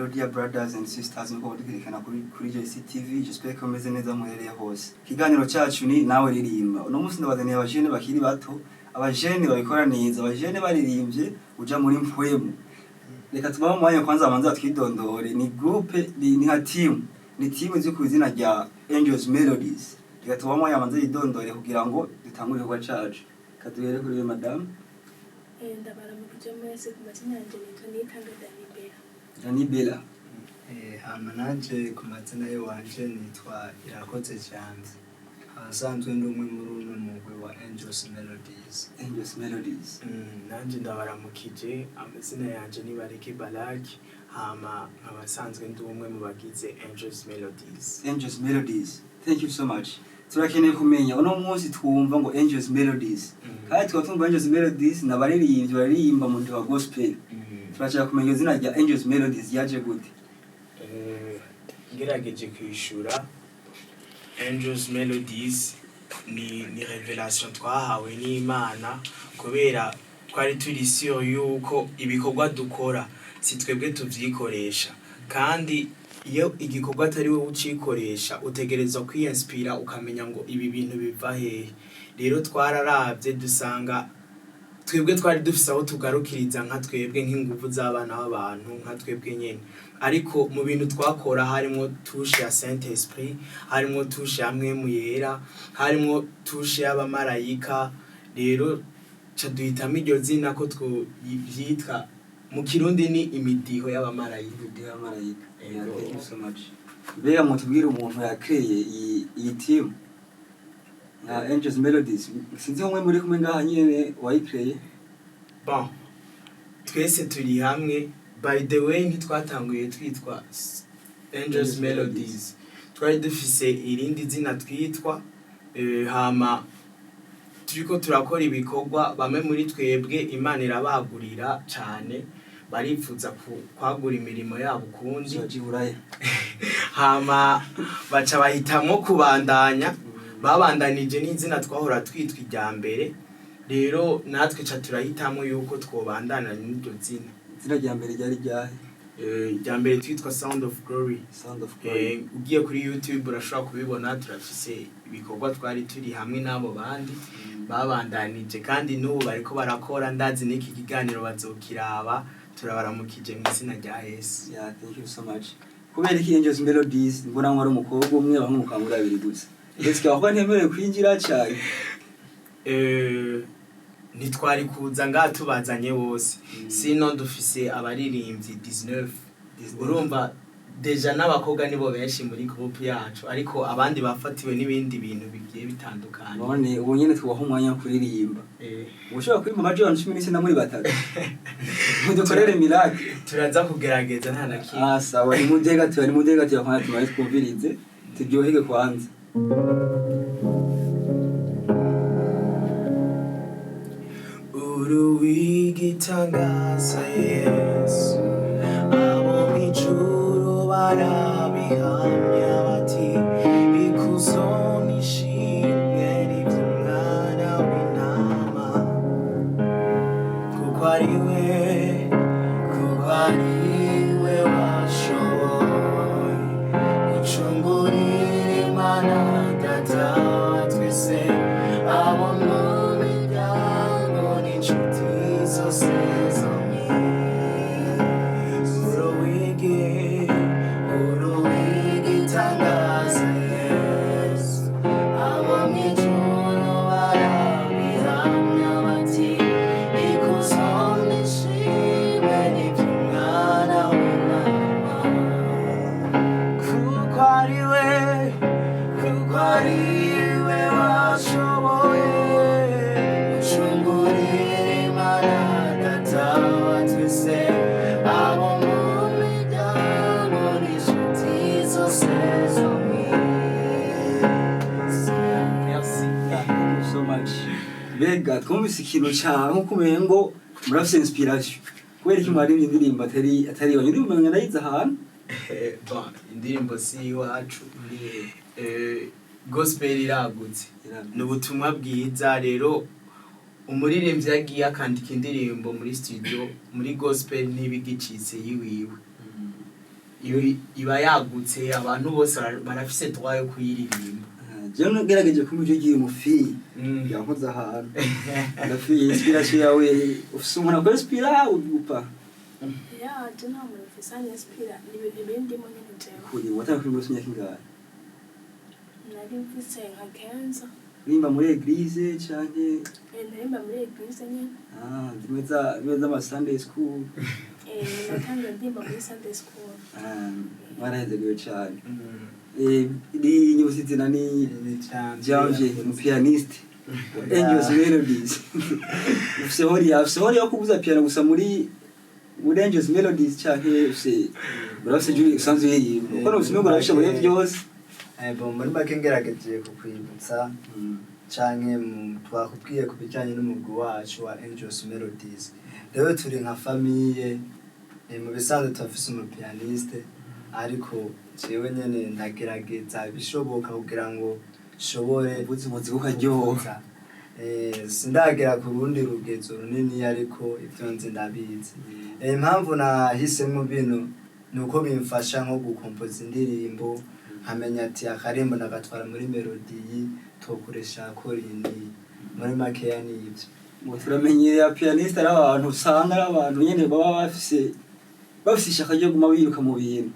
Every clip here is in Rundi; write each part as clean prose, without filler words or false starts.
Hello dear brothers and sisters, nkuko dukurikirana kuri JCTV, j'espère ko meze neza muhereye hose. Ikiganiro cyacu ni Nawe Ririmba. Uno munsi ndabazaniye abajene bakiri bato, abajene babikora neza, abajene baririmbye uja muri mpwemu. Reka tubahe umwanya kwanza abanza twidondore. Ni groupe, ni nka team, ni team izwi ku izina rya Angels Melodies. Reka tubahe umwanya abanza yidondore kugira ngo dutangure igikorwa cacu. Kaduhere kuri we, madame. Ndabaramukije mwese. Ku mazina yanjye nitwa Nitanga Danibela. Dani Bella. Hama nanje ku mazina y'iwanje nitwa Irakoze Janze, ahasanzwe ndi umwe muri uno mugwi wa Angels Melodies. Angels Melodies. Nanje ndabaramukije. Amazina yanje ni Bareke Balaki, hama nkaba nsanzwe ndi umwe mu bagize Angels Melodies. Angels Melodies. Thank you so much. Turakeneye kumenya, uno munsi twumva ngo Angels Melodies. Kandi tukaba twumva Angels Melodies ni abaririmbyi baririmba mu wa gospel. Turashaka kumenya izina rya Angels Melodies ryaje gute? Ngerageje kwishura, Angels Melodies ni révélation twahawe n'Imana, kubera twari turi sûr yuko ibikorwa dukora si twebwe tuvyikoresha, kandi iyo igikorwa atari wowe ucikoresha utegerezwa kwiyinspira, ukamenya ngo ibi bintu biva hehe. Rero twararavye dusanga twebwe twari dufise aho tugarukiriza nka twebwe, nk'inguvu z'abana b'abantu, nka twebwe nyene, ariko mu bintu twakora harimwo touche ya Saint Esprit, harimwo touche ya Mpwemu Yera, harimwo touche y'abamarayika. Rero ca duhitamo iryo zina ko twovyitwa mu Kirundi ni imidiho y'abamarayika. Imidiho y'abamarayika. Yeah, Ego. thank you so much. Mbega mutubwire umuntu yakreye iyi team ya Angels Melodies. Sinzi umwe muri kumwe ngaha nyene wayikreye. Bon, twese turi hamwe. By the way, ntitwatanguye twitwa Angels Melodies, twari dufise irindi zina twitwa. Hama turiko turakora ibikorwa, bamwe muri twebwe Imana irabagurira cane, baripfuza kwagura imirimo yabo ukundi. Zoja Iburaya. Hama baca bahitamwo kubandanya, babandanije n'izina twahora twitwa irya mbere. Rero natwe ca turahitamo yuko twobandana n'iryo zina. Izina rya mbere ryari ryahe? Irya mbere twitwa Sound of Glory. Sound of Glory. Ugiye kuri YouTube urashobora kubibona, turafise ibikorwa twari turi hamwe n'abo bandi babandanije, kandi n'ubu bariko barakora. Ndazi n'iki kiganiro bazokiraba. Turabaramukije mu izina rya Yesu. Yeah, thank you so much. Kubera iki Angels Melodies mbona ngo ari umukobwa umwe, bamwe mukangura babiri gusa? Ese abakobwa ntibemerewe kwinjira cyane? Ntitwari kuza ngaha tubazanye bose. Sino dufise abaririmbyi 19. 19. Urumva déjà n'abakobwa nibo benshi muri groupe yacu, ariko abandi bafatiwe n'ibindi bintu bigiye bitandukanye. None ubu nyene tubaha umwanya wo kuririmba. Ushobora kuririmba amajwi abantu 19 muri batatu? Mudukorere miracle. Turaza kugerageza, nta na kimwe. Ah, sawa, ni mudega tuya, ni mudega tuya kwanza, tumare twumvirize, turyoherwe kwanza. Uruwigitangaza Yesu, abo mw'ijuru barabihamya bati ikuzo n'ishimwe rivy'umwana w'intama, kuko ari we, kuko ari we washoboye gucungurira Imana Data wa twese, abo mu miryango n'inshuti zose zo mw'isi. Uruwigi, uruwigitangaza Yesu, abo mw'ijuru barabihamya bati ikuzo n'ishimwe n'iby'umwana w'intama, kuko ari we, kuko ari we washoboye gucungurira Imana Data wa twese, abo mu miryango n'inshuti zose zo mw'isi. Merci. Yeah, thank you so much. Mbega twumvise ikintu ca nkuko umengo murafise inspiration. Kubera iki mwaririmbye indirimbo atari iwanyu? Indirimbo umengo ndayizi ahantu. Bon, indirimbo si iwacu. Gospel iragutse. Iragutse. Ni ubutumwa bwiza. Rero umuririmbyi yagiye akandika indirimbo muri studio, muri gospel ntibigicitse yiwiwe. Iba yagutse, abantu bose barafise droit yo kuyiririmba. Jewe nagerageje kumva ivyo ugiye mufi yankoze ahantu ndafiye inspiration yawe, ufise umuntu akwinspira upa? Ya, je nta muntu mfise anyinspira, ni ibintu bindimo nyene jewe. Kuri watanga kuri muri myaka ingahe? Nari mfise nka 15. Urimba muri église canke? Naririmba muri église nyene. Ah, zimwe z'ama Sunday school. Natangiye ndimba muri Sunday school. Ah, mwarahezegewe cane. Ni nyibutse izina ni? Ni Janvier. Janvier, umupianiste wa Angels Melodies. Ufise hori yo kuvuza piano gusa muri Angels Melodies, canke ufise urafise juri usanzwe uririmba? Kuko numvise umengo urabishoboye byose. Bon, muri make ngerageje kukwibutsa canke twakubwiye ku bijanye n'umugwi wacu wa Angels Melodies. Rero turi nka famille. Mu bisanzwe turafise umupianiste, ariko jewe nyene ndagerageza ibishoboka kugira ngo nshobore Uvuze umuziki ukaryoha. kuvuza. Sindagera ku rundi rugezo runini, ariko ivyo nzi ndabizi. Impamvu nahisemo bino ni uko bimfasha nko gukompoza indirimbo, nkamenya ati akarimbo nagatwara muri melodie, tokoresha korini. Muri makeya ni ibyo. Ngo turamenyereye pianiste ari abantu usanga ari abantu nyene baba bafise ishaka ryo guma biruka mu bintu.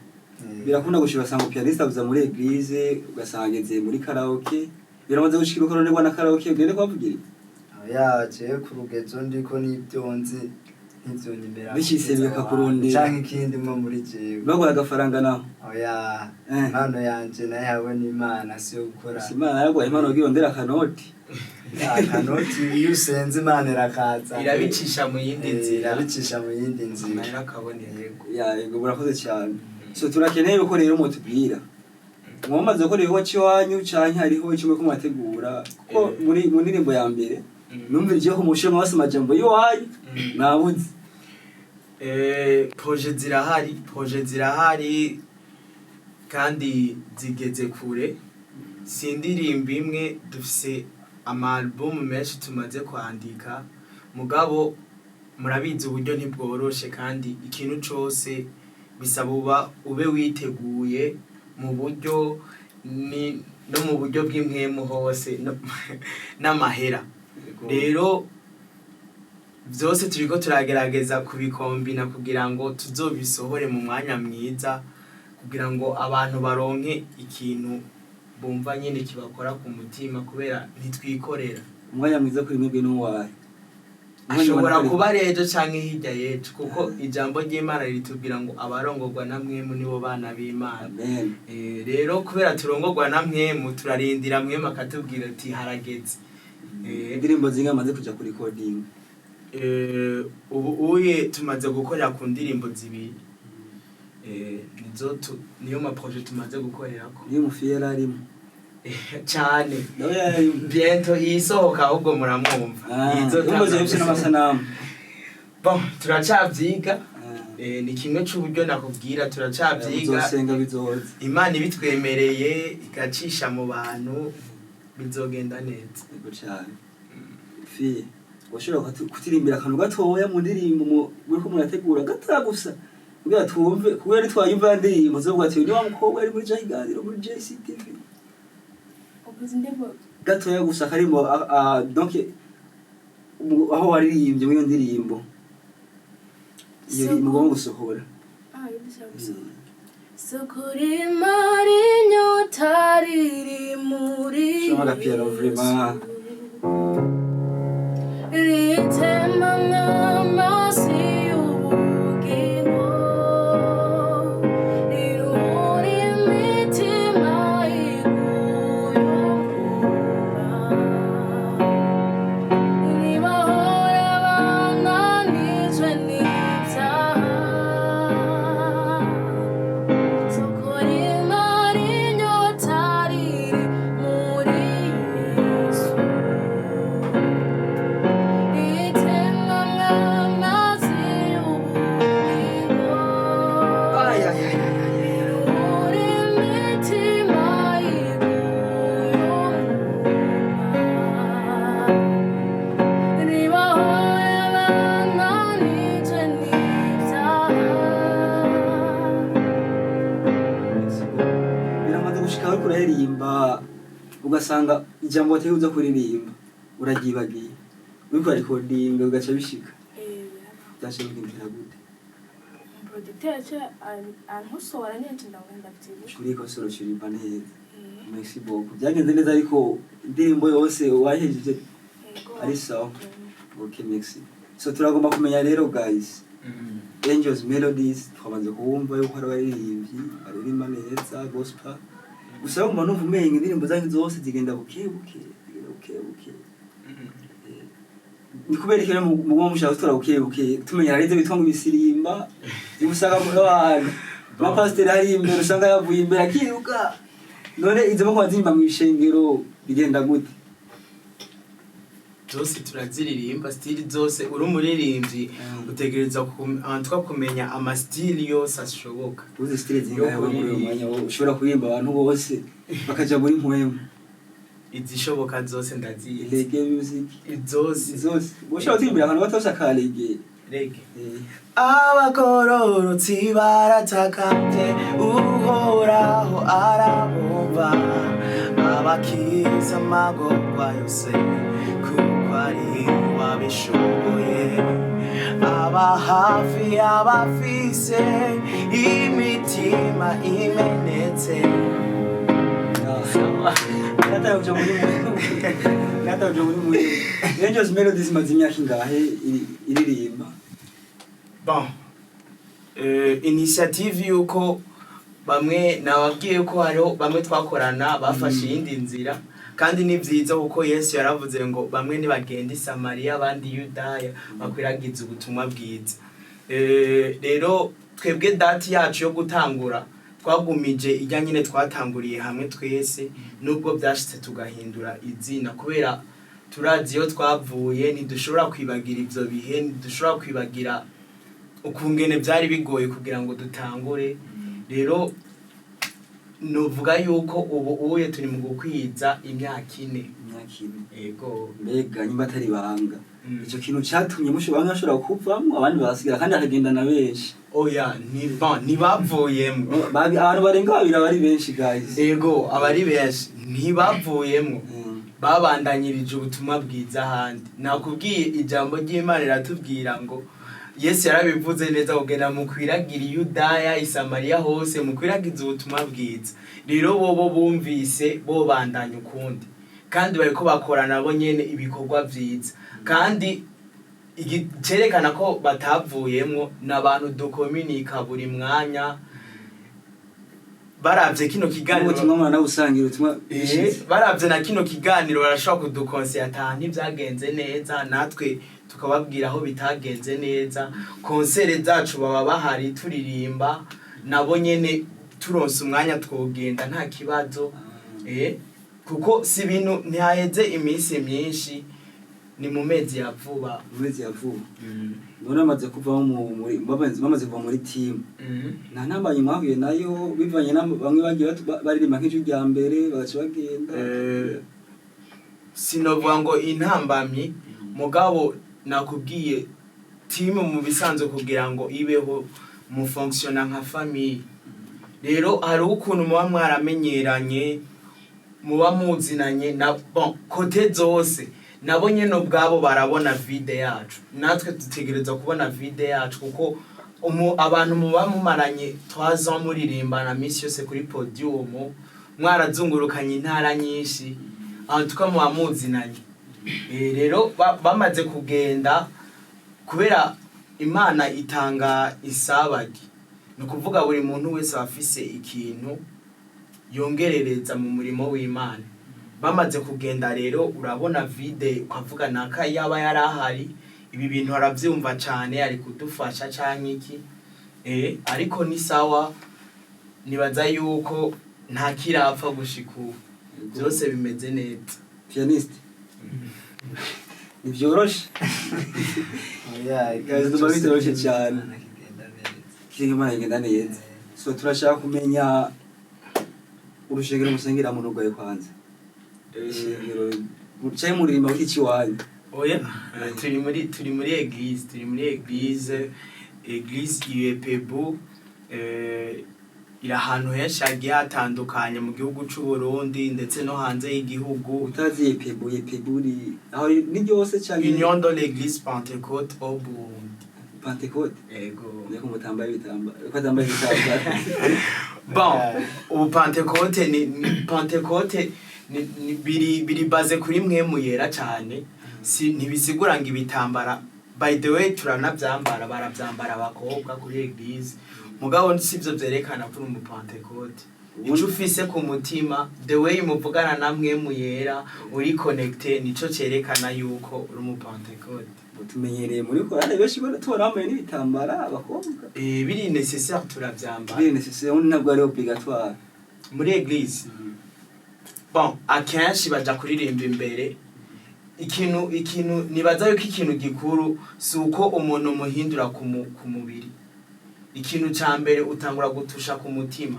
Birakunda gushika ugasanga pianiste avuza muri église, ugasanga ageze muri karaoke. Biramaze gushikira ukaronerwa na karaoke ugende kubavugira? Oya, jewe ku rugezo ndiko n'ibyo nzi ntivyonyemera Bishitse kugeza aho bikakurondera. hantu, canke ikindi mwo muri jewe. Baguha agafaranga naho? Oya. Impano yanje nayihawe n'Imana, si yo gukora. Gusa Imana yaguhaye impano kugira urondere akanoti. Akanoti, iyo usenze Imana irakaza. Irabicisha mu yindi nzira. Irabicisha mu yindi nzira. Amahera akaboneka. Yego. Ya, yego, murakoze cyane. So turakeneye yuko rero mutubwira mwamaze gukora ibikorwa cy'iwanyu canke hariho icyo muriko murategura, kuko muri mu ndirimbo ya mbere numvise ko mushe mwase amajambo y'iwanyu nabuze. Projet zirahari, projet zirahari kandi zigeze kure. Si indirimbo imwe, dufise ama album menshi tumaze kwandika, mugabo murabizi uburyo ntibworoshe, kandi ikintu cose bisaba uba ube witeguye mu buryo ni no mu buryo bw'impwemu hose n'amahera. Rero byose turiko turagerageza kubikombina kugira ngo tuzobisohore mu mwanya mwiza, kugira ngo abantu baronke ikintu bumva nyine kibakora ku mutima, kubera ntitwikorera. Umwanya mwiza kuri mwebwe n'uwahe? Ashobora kuba ari ejo canke hirya y'ejo, kuko ijambo ry'Imana ritubwira ngo abarongorwa na mwemu nibo bana b'Imana. Amen. Rero kubera turongorwa na mwemu, turarindira mwemu akatubwira ati harageze. Indirimbo zingahe amaze kuja kuri recording? Ubu uye tumaze gukorera ku ndirimbo zibiri. Nizo niyo ma projet tumaze gukorerako. Niyo mufi yari arimo? Cane. Nawe yari arimo. Bientôt iyisohoka ahubwo muramwumva. Izotanga Yumva zifise n'amasanamu? Bon, turacavyiga. Ni kimwe c'uburyo nakubwira, turacavyiga. Uzosenga bizoza. Imana ibitwemereye igacisha mu bantu, bizogenda neza. Yego cane. Fi washobora kutirimbira akantu gatoya mu ndirimbo muriko murategura, gatoya gusa, kugira twumve, kubera nitwayumva ya ndirimbo tuzovuga ati uyu ni wa mukobwa ari muri ca kiganiro muri JCTV. Uvuze indirimbo? Gatoya gusa karimo donc aho waririmbye muri iyo ndirimbo iyo mugomba gusohora. Ah, iyo dushaka gusohora. Sukuri mari inyota riri muri Shiramo agapiano vraiment. Ritemba nk'amazi y'ubugingo, riruhura imitima iguye umwuka, ribahora bananijwe n'ibyaha. Sukuri mari inyota riri muri Yesu. muraririmba ugasanga ijambo wateguza kuririmba uraryibagiye, uriko urarecordinga ugaca bishika? Eh, birabaho. Byaca bigendera gute? Umuproducteur aca ankosora nyene, nca ndavuga ndavyibuka. Urikosora, uririmba neza. Eh. Merci beaucoup. Byagenze neza, ariko indirimbo yose wahejeje? Yego. Ari sawa. Okay, merci. So turagomba kumenya rero, guys, Angels Melodies twamaze kuwumva yuko ari abaririmbyi baririmba neza gospel. Gusa nguma numva umenga indirimbo zanyu zose zigenda buke buke, zigenda buke buke. Ni kubera iki rero muguma mushaka gutora buke buke? Tumenya hari ivyo bitwa ngo ibisirimba, usanga mu abantu amapasiteri ari imbere, usanga yavuye imbere akiruka. None izo moko bazirimba mw'ishengero bigenda gute? Zose turaziririmba, style zose. Uri umuririmbyi, utegereza en tout cas kumenya amastyle yose ashoboka. Uzi style zingahe Yo muri uyu kuririmba. mwanya wowe ushobora kuririmba abantu bose bakaja muri mpwemu? Izishoboka zose ndazizi. Reggae music? Zose. Zose. Ushobora kuririmbira abantu batosha ka reggae? Reggae. Abagororotsi baratakambye, Uhoraho arabumva, abakiza amagorwa yose, kuko ari wabishoboye, aba hafi y'abafise imitima imenetse. Nataje muri nataje muri Angels Melodies imaze imyaka ingahe iririmba? Bon, initiative yuko bamwe nababwiye ko hariho bamwe twakorana bafashe iyindi nzira, kandi ni byiza kuko Yesu yaravuze ngo bamwe nibagenda i Samariya, abandi Yudaya, bakwiragiza ubutumwa bwiza. Rero twebwe date yacu yo gutangura twagumije ijya nyine twatanguriye hamwe twese, nubwo byashitse tugahindura izina, kubera turazi iyo twavuye, ntidushobora kwibagira ivyo bihe, ntidushobora kwibagira ukungene byari bigoye kugira ngo dutangure. Rero nuvuga yuko ubu uye turi mu gukwiza imyaka 4. Imyaka 4? Ego. Mbega nyimba atari ibanga, ico kintu catumye mushobora, bamwe bashobora kuvamwo abandi bagasigara, kandi hakagendana benshi? Oya, ni bon, ntibavuyemwo. Abantu barenga babiri aba ari benshi, guys. Ego, abari benshi ntibavuyemwo, babandanyirije ubutumwa bwiza ahandi. Nakubwiye, ijambo ry'Imana riratubwira ngo Yesu yarabivuze neza, kugenda mukwiragira Iyudaya, Isamariya, hose mukwiragiza ubutumwa bwiza. Rero bobo bumvise bobandanya ukundi, kandi bariko bakora nabo nyene ibikorwa vyiza, kandi cerekana ko batavuyemwo ni abantu dukominika buri mwanya. Baravye kino kiganiro, Ubutumwa muranabusangira, ubutumwa baravye na kino kiganiro, barashobora kudukonseya ata ntibyagenze neza, natwe tukababwira aho bitagenze neza. Concert zacu baba bahari, turirimba nabo nyene, turonse umwanya twogenda nta kibazo. Kuko si ibintu, ntihaheze iminsi myinshi, ni mu mezi ya vuba. Mu mezi ya vuba. None bamaze kuvamo bamaze kuva muri team, nta ntambanye mwahuye nayo bivanye na bamwe bagiye baririmba nk'ijwi rya mbere bagaca bagenda? Sinovuga ngo intambamyi, mugabo nakubwiye, team mu bisanzwe kugira ngo ibeho mufonctionna nka famille. Rero hariho ukuntu muba mwaramenyeranye, muba muzinanye na bon côté zose. Nabo nyene ubwabo barabona vide yacu, natwe dutegereza kubona vide yacu, kuko abantu muba mumaranye twaza muririmbana minsi yose kuri podium, mwarazungurukanye intara nyinshi, aho tuka muba muzinanye. Rero bamaze kugenda, kubera Imana itanga isabagi, ni ukuvuga buri muntu wese aba afise ikintu yongerereza mu murimo w'Imana. Bamaze kugenda rero urabona vide, ukavuga naka yaba yari ahari ibi bintu aravyumva cane, ari kudufasha canke iki. Ariko ni sawa, nibaza yuko nta kirapfa gushika ubu, byose bimeze neza. Pianiste, ntibyoroshe. Oya. Guys, ndumva bitoroshe cyane. Kigenda neza. Kiringa Imana igenda neza. So turashaka kumenya urushengero musengeramo n'urwaye kwanza. Ishengero mucaye muririmba kuki iwanyu? Oya, turi muri église, turi muri église UEPBU. Iri ahantu henshi hagiye hatandukanye mu gihugu c'u Burundi ndetse no hanze y'igihugu. Utazi EPBU, EPBU ni aho ni ryose canke? Union de l'Église Pentecôte au Burundi. Pentecôte. Ego. Ndeko mutambaye ibitambara, ko atambaye ibitambara. Bon, ubu Pentecôte ni Pentecôte ni biri basé kuri Mpwemu Yera cyane. Si ntibisigura ngo ibitambara. By the way, turanavyambara, baravyambara abakobwa kuri église, mugabo sivyo vyerekana ko uri umu Pentecôte. Ico ufise ku mutima, the way muvugana na Mpwemu Yera, uri connecté, nico cerekana yuko uri umu Pentecôte. Tumenyereye muri korale benshi tubona bambaye n'ibitambara abakobwa. Biri nécessaire turavyambara. Biri nécessaire, ubundi ntabwo ari obligatoire. Muri église, bon, akenshi baja kuririmba imbere. Ikintu nibaza yuko ikintu gikuru si uko umuntu muhindura ku mubiri. Ikintu ca mbere utangura gutusha ku mutima,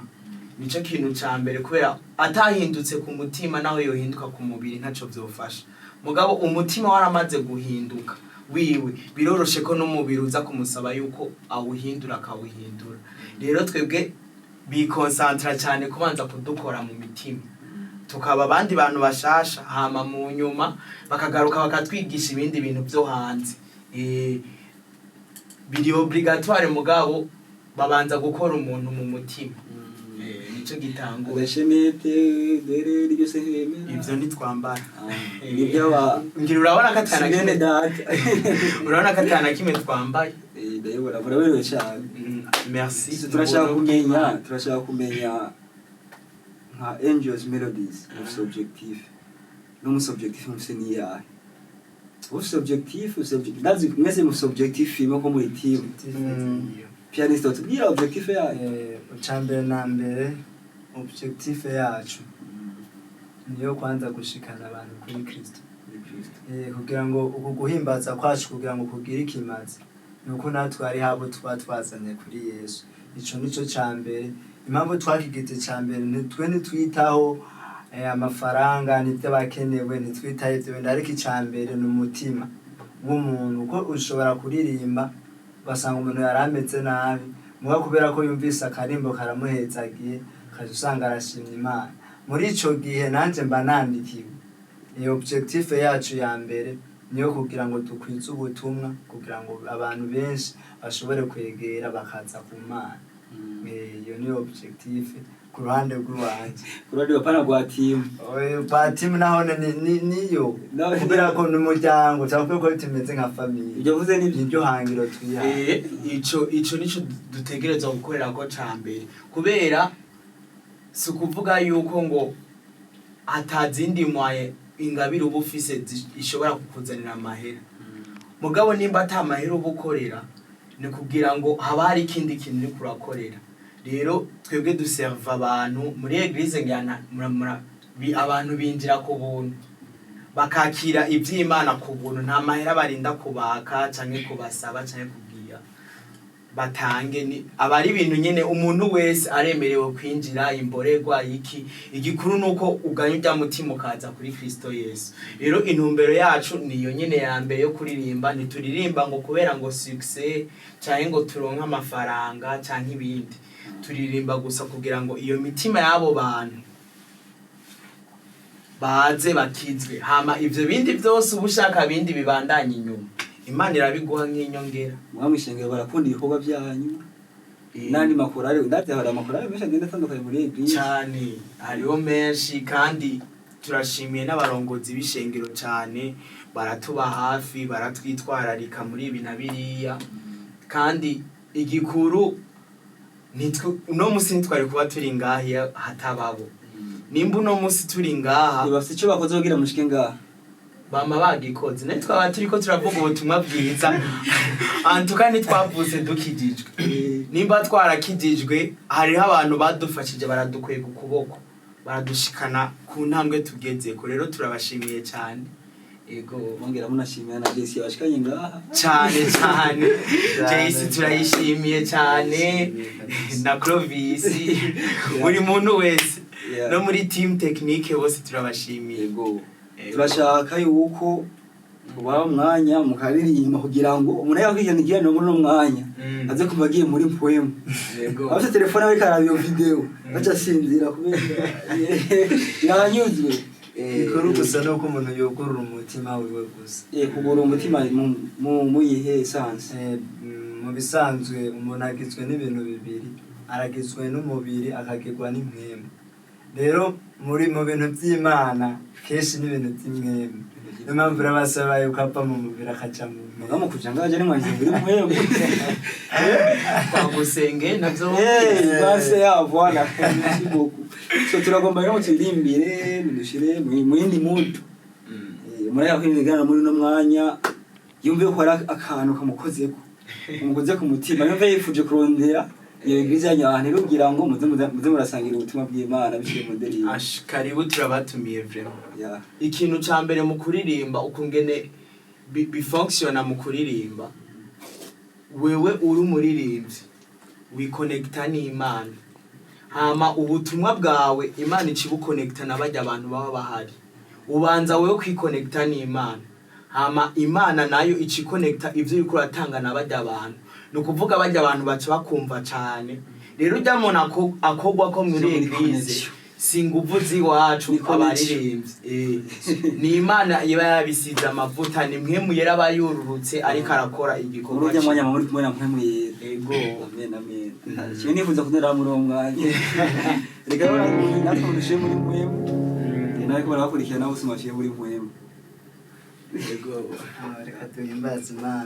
nico kintu ca mbere, kubera atahindutse ku mutima, naho yohinduka ku mubiri ntaco vyofasha. Mugabo umutima waramaze guhinduka wiwe, biroroshe ko n'umubiri uza kumusaba yuko awuhindura akawuhindura. Rero twebwe bikonsantra cyane kubanza kudukora mu mitima, tukaba abandi bantu bashasha, hama mu nyuma bakagaruka bakatwigisha ibindi bintu byo hanze. Biri obligatoire, mugabo babanza gukora umuntu mu mutima. Nico gitangura. Agashenete dere ryose ntibemera. Ivyo ntitwambara. Ah, n'iby'aba Ngira urabona ko atana si bene kimwe data. Urabona ko atana kimwe twambaye. Ndayibona, muraberewe cyane. Merci. Turashaka kumenya nka Angels Melodies mufise objectif, n'umunsi objectif mufise niyahe? Ufise objectif, ufise objectif, ndazi mwese mufise objectif imwe ko muri team. Pianiste, tubwira objectif yayo. Icambere na mbere, objectif yacu niyo kwanza gushikana abantu kuri Kristo. Kugira ngo uku guhimbaza kwacu, kugira ngo kugire ikimazi, nuko natwe hari habo tuba twazanye kuri Yesu. Ico nico ca mbere. Impamvu twakigize ca mbere, ntitwe ntitwitaho amafaranga n'ivy'abakenewe, ntitwitaho ivyo bintu, ariko ica mbere ni umutima w'umuntu, kuko ushobora kuririmba ugasanga umuntu yari ameze nabi, muga kubera ko yumvise akarimbo karamuhezagiye, ukaca usanga arashimye Imana. Muri ico gihe nanje mba nandikiwe. Iyo objectif yacu ya mbere niyo kugira ngo dukwize ubutumwa, kugira ngo abantu benshi bashobore kwegera bakaza ku Mana. Iyo niyo objectif ku ruhande rw'iwanje. Ku ruhande bapana rwa team. Oya, pa team nahone niyo kubera ko n'umuryango cyangwa ko tumeze nka famille. Ibyo uvuze ni Niryo hangiro twihaye. Ico nico dutegerezwa gukorera ko ca mbere, kubera si ukuvuga yuko ngo atazindi mwaye ingabire uba ufise ishobora kukuzanira amahera. Mugabo nimba ata mahera uba ukorera, ni kugira ngo haba hari ikindi kintu uriko urakorera. Rero twebwe duserva abantu muri église, ngana abantu binjira ku buntu, bakakira ivy'Imana ku buntu. Nta mahera barinda kubaka canke kubasaba canke kubwira batange. Ni aba ari ibintu nyene umuntu wese aremerewe kwinjira, imborerwa iki. Igikuru nuko uganya urya mutima ukaza kuri Kristo Yesu. Rero intumbero yacu niyo nyene ya mbere yo kuririmba. Ntituririmba ngo kubera ngo succès canke ngo turonke amafaranga canke ibindi. Turirimba gusa kugira ngo iyo mitima y'abo bantu baze bakizwe, hama ivyo bindi vyose uba ushaka bindi bibandanye inyuma, Imana irabiguha nk'inyongera. Mwamwe ishengero barakunda ibikorwa byanyu n'andi makorale? Ndazi hari amakorale menshi agenda atandukanye muri église. Cyane, hariho menshi, kandi turashimiye n'abarongozi b'ishengero cyane, baratuba hafi, baratwitwararika muri ibi na biriya. Kandi igikuru nitwe uno musi ntitwari kuba turi ngaha iyo hatababo. Nimba uno musi turi ngaha, bafite icyo bakoze kugira mushike ngaha. Bama bagikoze, nayo twaba turiko turavuga ubutumwa bwiza antuka ntitwavutse dukijijwe. Nimba twarakijijwe, hariho abantu badufashije, baradukwega ukuboko, baradushikana ku ntambwe tugezeko. Rero turabashimiye cyane, ego. Bongera munashimira na Jesse yabashikanye ngaha. Cyane cyane. Cyane, Jayce turayishimiye cyane. Turayishimiye kabisa. Na Clovis, buri muntu wese no muri team technique bose turabashimiye. Yego. Ego. Turashaka yuko Ubaha umwanya mukaririmba kugira ngo umuntu yakwigana ikiganiro muri uno mwanya aze kumva agiye muri poem. Yego. Afite telefone ariko araba iyo video aca asinzira kubera yanyuzwe. Bikuru gusa nuko umuntu yugurura umutima wiwe gusa. Kugura umutima muyihe essence? Mu bisanzwe umuntu agizwe n'ibintu bibiri: aragizwe n'umubiri, akagirwa n'impwemu. Rero muri mu bintu by'Imana kenshi n'ibintu by'impwemu, niyo mpamvu urabasaba yuko ava mu mubiri akaja mu Mugabo mpwemu. Kuja ngaje ni mwanze muri poem. Twagusenge navyo. Base ya voilà, merci beaucoup. So turagomba rero turirimbire mudushire mu yindi mood. Muri aho kwinigana muri no mwanya yumve ko hari akantu kamukozeko, kamukoze ku mutima, yumve yifuje kurondera iyo église yanyu ahantu iri kugira ngo muze murasangira ubutumwa bw'Imana biciye mu ndirimbo. Ash, karibu, turabatumiye vraiment. Yeah. Ikintu ca mbere mu kuririmba, ukungene bifonctiona mu kuririmba, wewe uri umuririmbyi wikonekita n'Imana, hama ubutumwa bwawe Imana icibukonekita na barya abantu baba bahari. Ubanza wewe kwikonekita n'Imana, hama Imana nayo icikonekita ivyo uriko uratanga na barya abantu. Ni ukuvuga barya abantu baca bakumva cane. Rero urya muntu akogwa ko muri Muri église connection. si nguvu z'iwacu. Ni connection. Abaririmbyi, ni Imana iba yabisize amavuta, ni mwe muyera aba yururutse ariko arakora igikorwa Muri ujya ciwe. mwanya muri kumwe na Mpwemu Yera. Ego. Amen, amen. Kimwe nifuza kunera muri uwo mwanya, reka rero natwe mudushire muri mpwemu, nawe ko barabakurikira nabo bose mubashire muri mpwemu. Ego. Ah, reka duhimbaze Imana.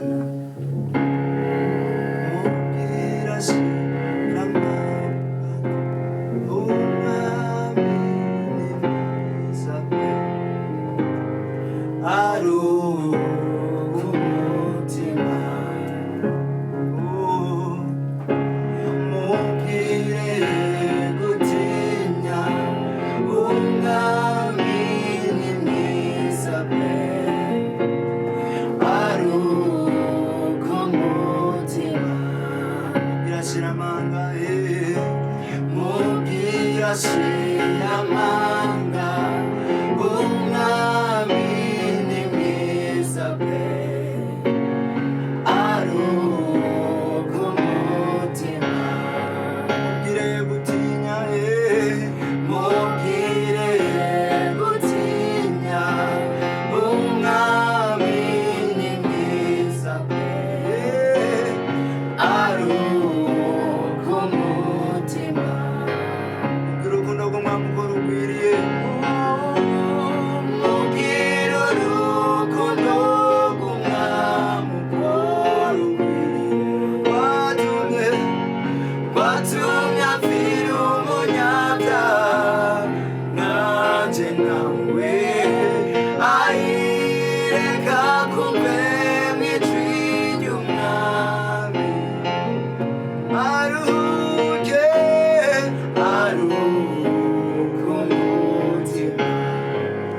Mubwira shira Umwami ni mwiza pe, aruhuka umutima. Oh, mubwire gutinya, Umwami ni mwiza pe, aruhuka umutima. Mubwira amanga, mubwira shira amanga, Umwami ni mwiza pe, aruhuka umutima. Mubwire gutinya, mubwire gutinya, Umwami ni mwiza pe, aruhuka umutima. Mubwire urukundo rw'Umwami uko rugwiriye. Mubwire urukundo rw'Umwami uko rugwiriye, watumye apfira umunyabyaha nanje nawe, ayireka kumve mw'ijwi ry'Umwami, aruhuke, aruhuke umutima.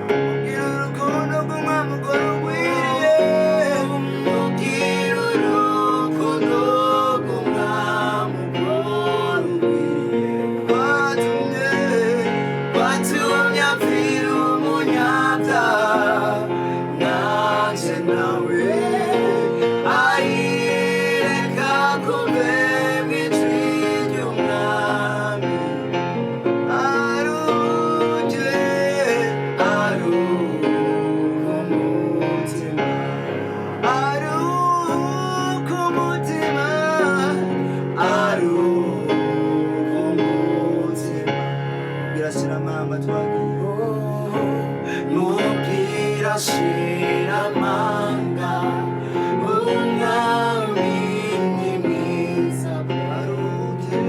Mubwire urukundo rw'Umwami uko rugwiriye. Mubwire urukundo rw'Umwami uko rugwiriye, watumye apfira umunyabyaha nanje nawe, ayireka kumve mw'ijwi ry'Umwami, aruhuke, aruhuke umutima, aruhuke umutima, aruhuke umutima. Mubwira mama twagiye. Mubwira shira amanga, Umwami ni mwiza, aruhuke,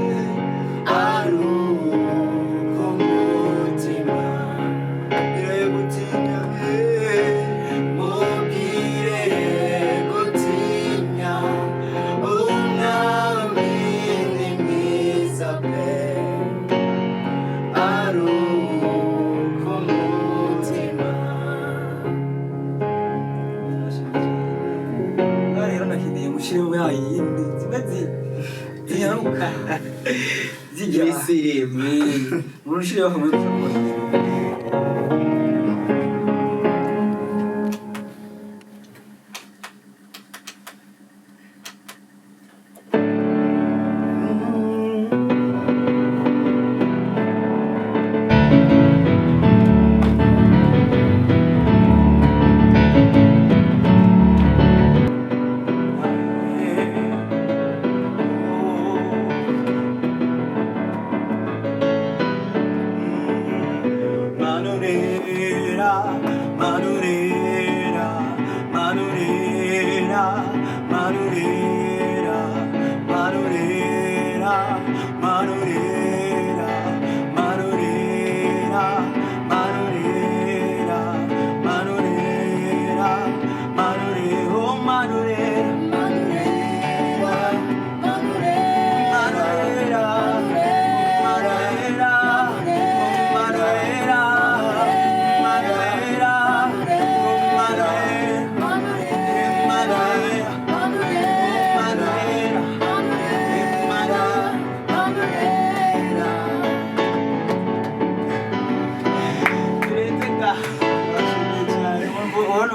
aruhuke umutima. Mubwire gutinya, mubwire gutinya, Umwami ni mwiza pe, aruhuka umutima. Aha rero nakeneye mushiremo ya yindi zimwe zinyaruka zijya Ibisirimba. Murushireho kamwe gusa.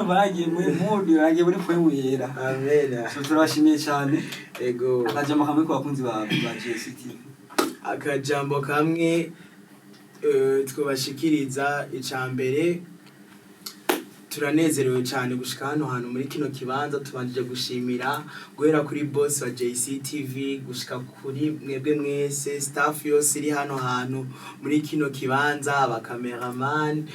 numva nagiye muri mood, nagiye muri poem yera. Amen. So turabashimiye cyane. Ego. Akajambo kamwe ku bakunzi ba JCTV. Akajambo kamwe twabashikiriza, ica mbere, turanezerewe cyane gushika hano hantu muri kino kibanza. Tubanjije gushimira guhera kuri boss wa JCTV gushika kuri mwebwe mwese, staff yose iri hano hantu muri kino kibanza, aba cameraman,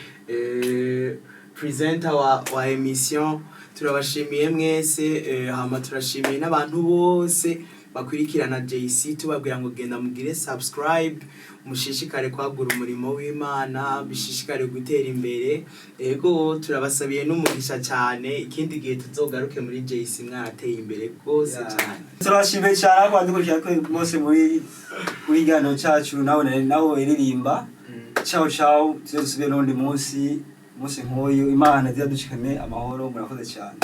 presenter wa émission, turabashimiye mwese. Hama turashimiye n'abantu bose bakurikirana JC, tubabwira ngo genda mugire subscribe, mushishikare kwagura umurimo w'Imana, bishishikare gutera imbere. Ego, turabasabiye n'umugisha cyane. Ikindi gihe tuzogaruke muri JC mwarateye imbere rwose cyane. Turabashimiye cyane aho badukurikira bose muri kiganiro cyacu nawe iririmba. Ciao ciao, tuze dusubire n'undi munsi nk'uyu. Imana izadushikane amahoro. Murakoze cyane.